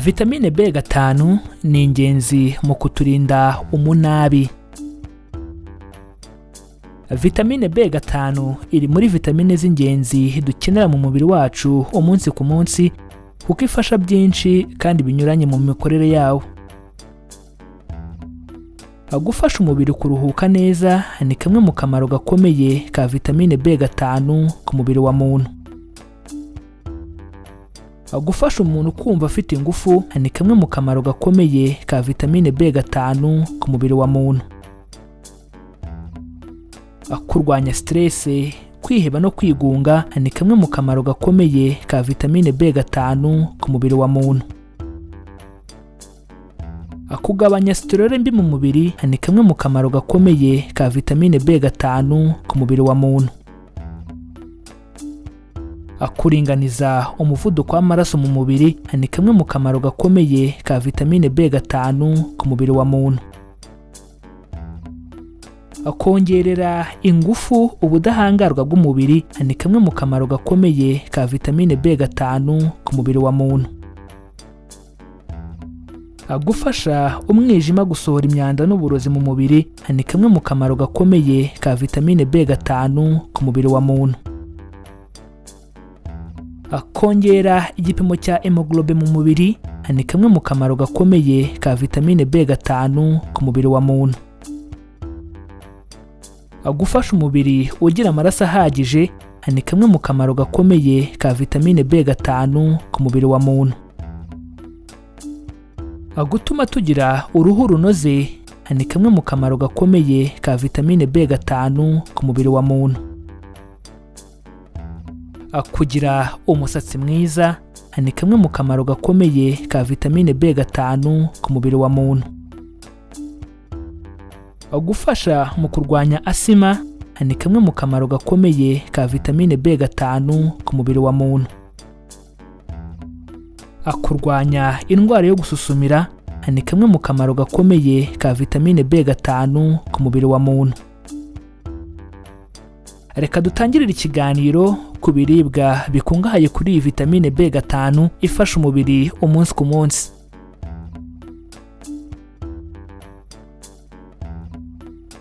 Vitamine B5 ni ingenzi mu kuturinda umunabi. Vitamine B5 iri muri vitamine z'ingenzi dukenera mu mubiri wacu umunsi ku munsi, kuko ifasha byinshi kandi binyuranye mu mikorere yawo. Gufasha umubiri kuruhuka neza ni kamwe mu kamaro gakomeye ka vitamine B5 ku mubiri wa muntu. Gufasha umuntu kumva afite ingufu ni kamwe mu kamaro gakomeye ka vitamine B5 ku mubiri wa muntu. Kurwanya stress, kwiheba no kwigunga ni kamwe mu kamaro gakomeye ka vitamine B5 ku mubiri wa muntu. Kugabanya sitorere mbi mu mubiri ni kamwe mu kamaro gakomeye ka vitamine B5 ku mubiri wa muntu. Kuringaniza umuvuduko w'amaraso mu mubiri ni kamwe mu kamaro gakomeye ka vitamine B5 ku mubiri wa muntu. Kongerera ingufu ubudahangarwa bw'umubiri ni kamwe mu kamaro gakomeye ka vitamine B5 ku mubiri wa muntu. Gufasha umwijima gusohora imyanda n'uburozi mu mubiri ni kamwe mu kamaro gakomeye ka vitamine B5 ku mubiri wa muntu. Kongera igipimo cya hemoglobin mu mubiri ni kamwe mu kamaro gakomeye ka vitamine B5 ku mubiri wa muntu. Gufasha umubiri ugira amaraso ahagije ni kamwe mu kamaro gakomeye ka vitamine B5 ku mubiri wa muntu. Gutuma tugira uruhu runoze ni kamwe mu kamaro gakomeye ka vitamine B5 ku mubiri wa muntu. Kugira umusatsi mwiza ni kamwe mu kamaro gakomeye ka vitamine B5 ku mubiri wa muntu. Gufasha mu kurwanya asima ni kamwe mu kamaro gakomeye ka vitamine B5 ku mubiri wa muntu. Kurwanya indwara yo gususumira ni kamwe mu kamaro gakomeye ka vitamine B5 ku mubiri wa muntu. Reka dutangirire ikiganiro ku biribwa bikungahaye kuri iyi vitamine B5 ifasha umubiri umunsi ku munsi.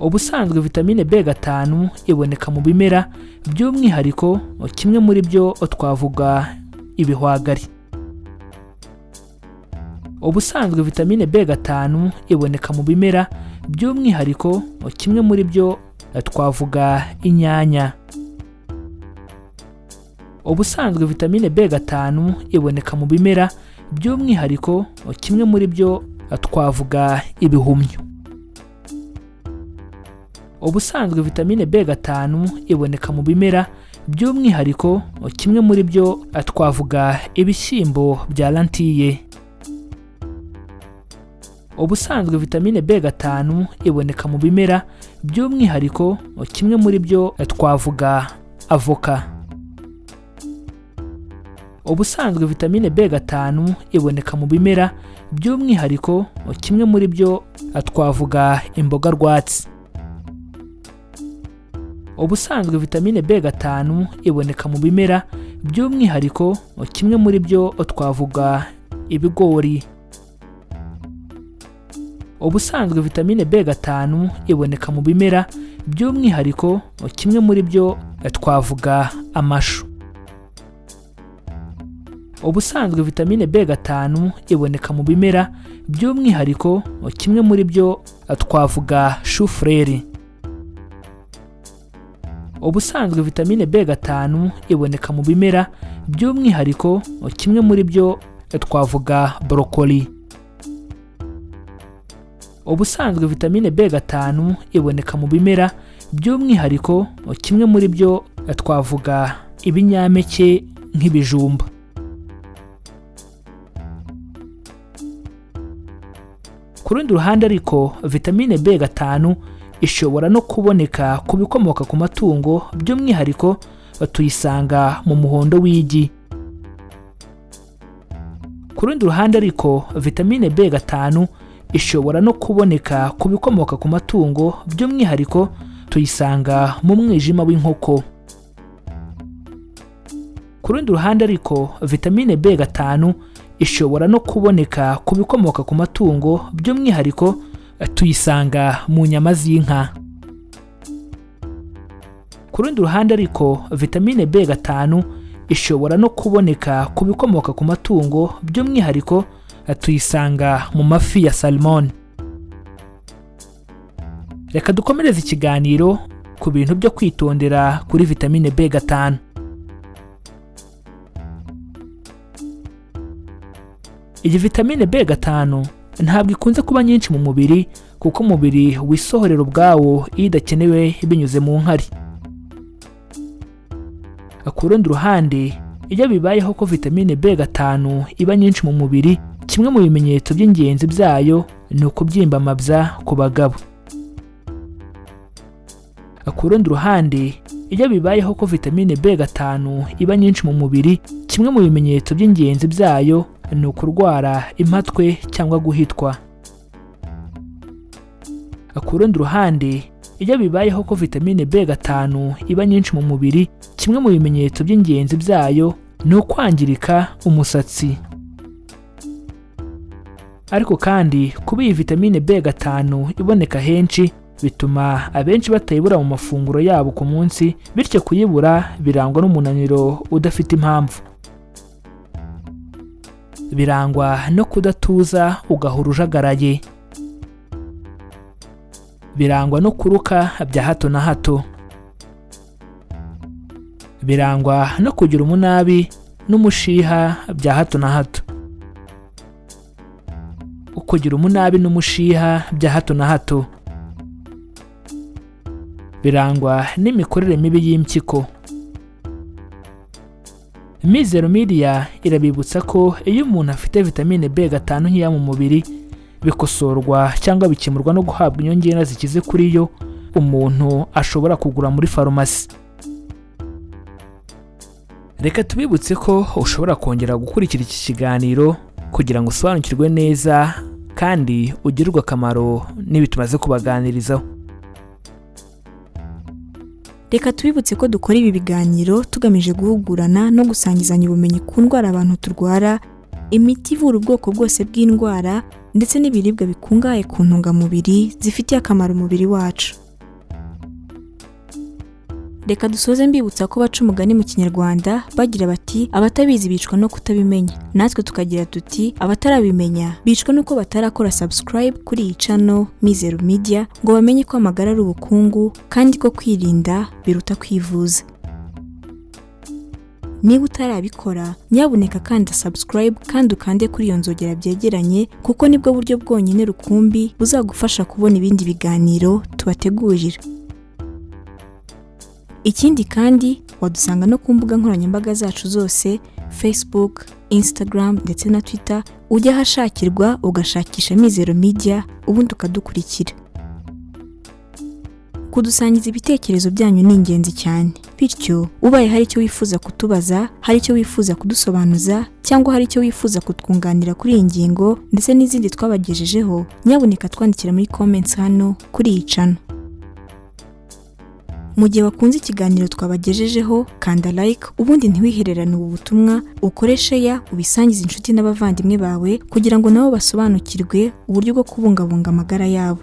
Ubusanzwe vitamine B5 iboneka mu bimera, by'umwihariko kimwe muri byo twavuga ibihwagari. Ubusanzwe vitamine B5 iboneka mu bimera, by'umwihariko kimwe muri byo twavuga inyanya. Ubusanzwe vitamine B5 iboneka mu bimera, by'umwihariko kimwe muri byo twavuga ibihumyo. Ubusanzwe vitamine B5 iboneka mu bimera, by'umwihariko kimwe muri byo twavuga ibishyimbo bya lentille. Ubusanzwe vitamine B5 iboneka mu bimera, by'umwihariko kimwe muri byo twavuga avoka. Ubusanzwe vitamine B5 iboneka mu bimera, by'umwihariko kimwe muri byo twavuga imboga rwatsi. Ubusanzwe vitamine B5 iboneka mu bimera, by'umwihariko kimwe muri byo twavuga ibigori. Ubusanzwe vitamine B5 iboneka mu bimera, by'umwihariko kimwe muri byo twavuga amashu. Ubusanzwe vitamine B5 iboneka mu bimera, by'umwihariko kimwe muri byo twavuga shufureri. Ubusanzwe vitamine B5 iboneka mu bimera, by'umwihariko kimwe muri byo twavuga borokoli. Ubusanzwe vitamine B5 iboneka mu bimera, by'umwihariko kimwe muri byo twavuga ibinyampeke nk'ibijumba. Ku rundi ruhande ariko, vitamine B5 ishobora no kuboneka ku bikomoka ku matungo, by'umwihariko tuyisanga mu muhondo w'igi. Ku rundi ruhande ariko, vitamine B5 ishobora no kuboneka ku bikomoka ku matungo, by'umwihariko tuyisanga mu mwijima w'inkoko. Ku rundi ruhande ariko, vitamine B5 Ishobora no kuboneka ku bikomoka ku matungo, by'umwihariko tuyisanga mu nyama z'inka. Ku rundi ruhande ariko, vitamine B gatanu ishobora no kuboneka ku bikomoka ku matungo, by'umwihariko tuyisanga mu mafi ya salmon. Reka dukomereze ikiganiro ku bintu byo kwitondera kuri vitamine B gatanu. Iyi vitamine B gatanu ntabwo ikunze kuba nyinshi mu mubiri, kuko umubiri wisohorera ubwawo iyo idakenewe binyuze mu nkari. Ku rundi ruhande, iyo bibayeho ko vitamine B gatanu iba nyinshi mu mubiri, kimwe mu bimenyetso by'ingenzi byayo ni ukubyimba amabya ku bagabo. Ku rundi ruhande, iyo bibayeho ko vitamine B gatanu iba nyinshi mu mubiri, kimwe mu bimenyetso by'ingenzi byayo ni ukurwara impatwe cyangwa guhitwa. Ku rundi ruhande, iyo bibayeho ko vitamine B gatanu iba nyinshi mu mubiri, kimwe mu bimenyetso by'ingenzi byayo ni ukwangirika umusatsi. Ariko kandi kuba iyi vitamine B gatanu iboneka henshi bituma abenshi batayibura mu mafunguro yabo ku munsi, bityo kuyibura birangwa n'umunaniro udafite impamvu, birangwa no kudatuza ugahora ujagaraye, birangwa no kuruka bya hato na hato, birangwa no kugira umunabi n'umushiha bya hato na hato. Kugira umunabi n'umushiha bya hato na hato birangwa n'imikorere mibi y'impyiko. Mizero Media irabibutsa ko iyo umuntu afite vitamine B gatanu nkeya mu mubiri, bikosorwa cyangwa bikemurwa no guhabwa inyongera zikize kuri yo umuntu ashobora kugura muri farumasi. Reka tubibutse ko ushobora kongera gukurikira iki kiganiro kugira ngo usobanukirwe neza kandi ugirirwe akamaro n'ibi tumaze kubaganirizaho. Reka tubibutse ko dukora ibi biganiro tugamije guhugurana no gusangizanya ubumenyi ku ndwara abantu turwara, imiti ivura ubwoko bwose bw'indwara, ndetse n'ibiribwa bikungahaye ku ntungamubiri zifitiye akamaro umubiri wacu. Reka dusoze mbibutsa ko baca umugani mu Kinyarwanda bagira bati abatabizi bicwa no kutabimenya, natwe tukagira tuti abatarabimenya bicwa nuko batarakora subscribe kuri iyi channel Mizero Media ngo bamenye ko amagara ari ubukungu kandi ko kwirinda biruta kwivuza. Niba utarabikora, nyabuneka kanda subscribe kandi ukande kuri iyo nzogera byegeranye, kuko nibwo buryo bwonyine rukumbi buzagufasha kubona ibindi biganiro tubategurira. Ikindi kandi wadusanga no ku mbuga nkoranyambaga zacu zose Facebook, Instagram ndetse na Twitter, ujya ahashakirwa ugashakisha Mizero Media ubundi ukadukurikira. Kudusangiza ibitekerezo byanyu ni ingenzi cyane, bityo ubaye hari icyo wifuza kutubaza, hari icyo wifuza kudusobanuza cyangwa hari icyo wifuza kutwunganira kuri iyi ngingo ndetse n'izindi twabagejejeho, nyabuneka twandikira muri comments hano kuri iyi channel. Mu gihe wakunze ikiganiro twabagejejeho, kanda like ubundi ntiwihererane ubu butumwa, ukore share ubisangize inshuti n'abavandimwe bawe kugira ngo nabo basobanukirwe uburyo bwo kubungabunga amagara yabo.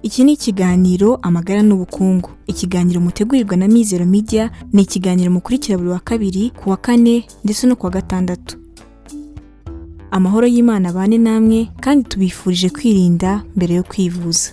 Iki ni ikiganiro Amagara n'Ubukungu, ikiganiro mutegurirwa na Mizero Media, ni ikiganiro mukurikira buri wa kabiri, ku wa kane ndetse no ku wa gatandatu. Amahoro y'Imana abane namwe kandi tubifurije kwirinda mbere yo kwivuza.